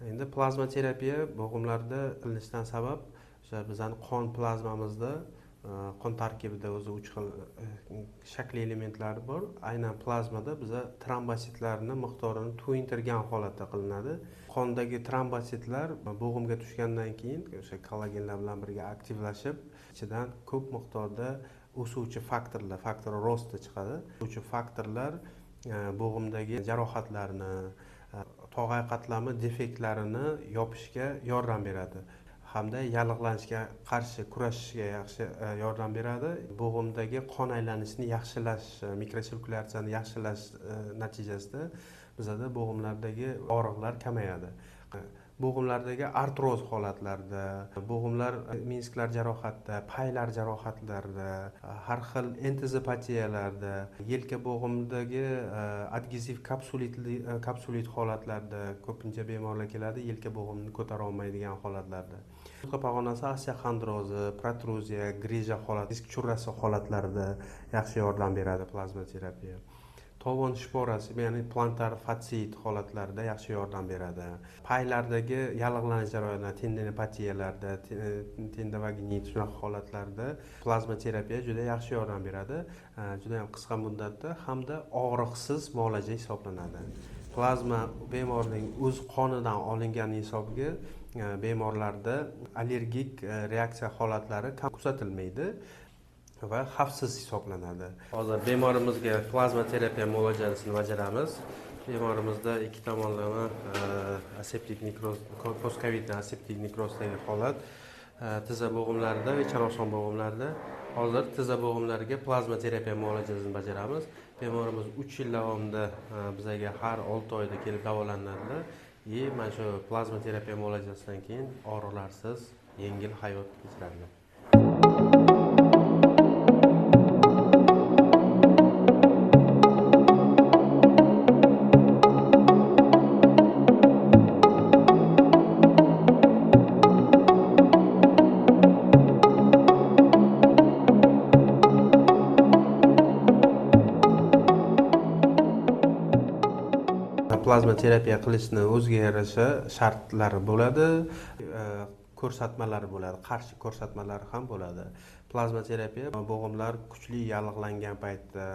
Endi plazma terapiya bo'g'imlarda qilinishidan sabab o'sha bizani qon plazmamizda qon tarkibida o'zi 3 xil shakli elementlar bor. Aynan plazmada biza trombositlarni miqdorini to'yintirgan holatda qilinadi. Qondagi trombositlar bo'g'imga tushgandan keyin o'sha kollagenlar bilan birga aktivlashib, ichidan ko'p miqdorda o'suvchi faktorlar, faktor rosta chiqadi. O'suvchi faktorlar bo'g'imdagi jarohatlarni, tog'ay qatlami defektlarini yopishga yordam beradi hamda yallig'lanishga qarshi kurashishga yaxshi yordam beradi. Bo'g'imdagi qon aylanishini yaxshilash, mikrosirkulyatsiyani yaxshilash natijasida bizada bo'g'imlardagi og'riqlar kamayadi. Bo'g'imlardagi artroz holatlarida, bo'g'imlar menisklar jarohatda, paylar jarohatlarida, har xil entezopatiyalarda, yelka bo'g'imidagi adgeziv kapsulit holatlarda ko'pincha bemorlar keladi, yelka bo'g'imini ko'tara olmaydigan holatlarda. Yelka pog'onasi osteoxondrozi, protruziya, grija holat, disk churrasi holatlarida yaxshi yordam beradi plazma terapiya. Tovon shporasi, ya'ni plantar fasciit holatlarida yaxshi yordam beradi. Paylardagi yallig'lanish jarayonlari, tendinopatiyalarda, tendovaginit shunaqa holatlarda plazma terapiya juda yaxshi yordam beradi. Juda ham qisqa muddatda hamda og'riqsiz muolaja hisoblanadi. Plazma bemorning o'z qonidan olingan hisobiga bemorlarda allergik reaksiya holatlari kam kuzatilmaydi va xavfsiz hisoblanadi. Hozir bemorimizga plazma terapiya muolajasini bajaramiz. Bemorimizda ikki tomonlama aseptik nekroz, postkovidni aseptik nekrozdagi holat, tiza bo'g'imlarida va chanoqson bo'g'imlarida. Hozir tiza bo'g'imlariga plazma terapiya muolajasini bajaramiz. Bemorimiz 3 yil davomida bizaga har 6 oyda kelib davolanadilar. Mana shu plazma terapiya muolajasidan keyin og'riqlarsiz yengil hayot kechiradilar. Plazma terapiya qilishni o'ziga yarasha shartlari bo'ladi, ko'rsatmalari bo'ladi, qarshi ko'rsatmalari ham bo'ladi. Plazma terapiya bo'g'imlar kuchli yallig'langan paytda,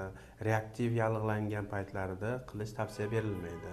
reaktiv yallig'langan paytlarida qilish tavsiya berilmaydi.